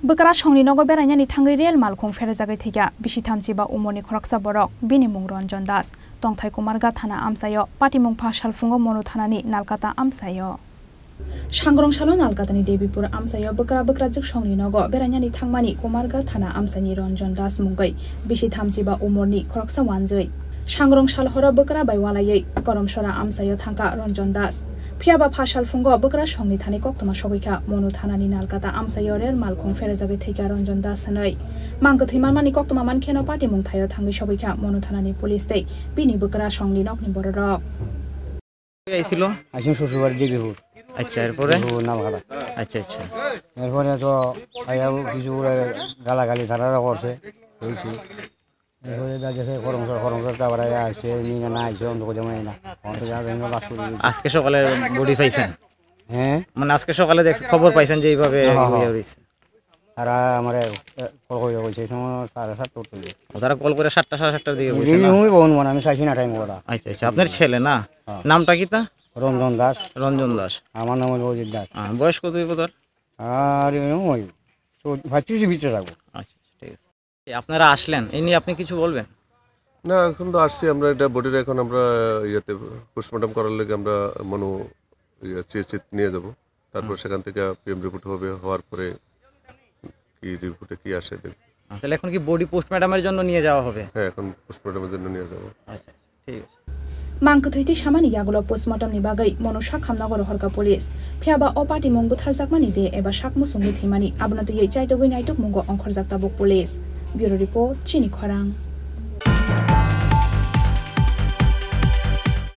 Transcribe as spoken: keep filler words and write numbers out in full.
Bwkrasongni nogo berainani thangwi rel malkhung pherejagwi thwikha bisi thamchi ba umorni khoroksa borok, bini mung Ranjan Das. Tongthai Kumarghat thana amchaio patimung pha salphungo Monu thanani Nalkata amchaio. Sangrong salo Nalkatani Debipur amchaio bwkra bwkrajwk songni nogo berainani thangmani Kumarghat thana amchaini Ranjan Das mungwi bisi thamchi ba umorni khoroksa wanjwi. Sangrong sal horo bwkra bai walaiwi Koromsora amchaio thangkha Ranjan Das. Phiyaba pha salphungo bwkrasongni thani koktwma sogwikha Monu thanani Nalkata amchaio rel malkhung pherejagwi thwikha Ranjan Das hwnwi. Mang kwthwi manmani koktwma mankheno patimung thaio thangwi sogwikha Monu thanani police tei bini bwkrasongni nokni bororok. আইছিল? আসিম শ্বশুরবাড়ি দেবীপুর। আচ্ছা, এরপরে? দেবীপুর নামখানা। আচ্ছা, আচ্ছা। এরপরে তো আইয়াও কিছু ওরা গালাগালি তারা করছে, হয়েছে। এরপরে দেখা গেছে খরমসর, খরমসর তো আবার আইয়া আসছে, নিয়ে না আইছে, অন্ধ করে মনে না। অন্ধ করে মনে না, বাস করে দিয়েছে। আজকে সকালে বডি পাইছেন? হ্যাঁ? মানে আজকে সকালে দেখ-, খবর পাইছেন যে এইভাবে হ্যাঁ, হ্যাঁ, ইয়ে হ্যাঁ। হয়েছে? তারা আমারে, এ, কল করে কইছে, এই সময় সাড়ে সাতটা উঠতে হবে। ও, তারা কল করে সাতটা, সাড়ে সাতটার দিকে কইছে এই না? সময় বহন মানে আমি চাইছি না টাইম ওরা। আচ্ছা, আচ্ছা, আপনার ছেলে না? হ্যাঁ। নামটা কি তা? রঞ্জন দাস। রঞ্জন দাস। আমার নাম হলো অজিত দাস। হ্যাঁ, বয়স কত হইব তার? আর এরকম ওই চৌ-, পঁয়ত্রিশের ভিতরে থাকবো। আচ্ছা, ঠিক আছে। এ, আপনারা আসলেন, এই নিয়ে আপনি কিছু বলবেন? না, এখন তো আসছি আমরা, এটা বডিটা এখন আমরা ইয়েতে পোস্টমর্টম করার লেগে আমরা মনো ইয়ে, সিএসসি নিয়ে যাব। তারপর হুম। সেখান থেকে পিএম রিপোর্ট হবে, হওয়ার পরে কি রিপোর্টে কি আসে দেখব। তাহলে এখন কি বডি পোস্টমর্টমের জন্য নিয়ে যাওয়া হবে? হ্যাঁ, এখন পোস্টমর্টমের জন্য নিয়ে যাব। আচ্ছা, ঠিক আছে। Mang kwthwi tei samani yagulo postmortem ni bagwi Monu sak hamna go rohorkha police. Phiyaba o patimung butharjakmani de eba sak muchungwi thwimani, abono twiwi chaitogwi naitukmungo ongkhorjak tabuk police. Bureau report, Chini Khorang.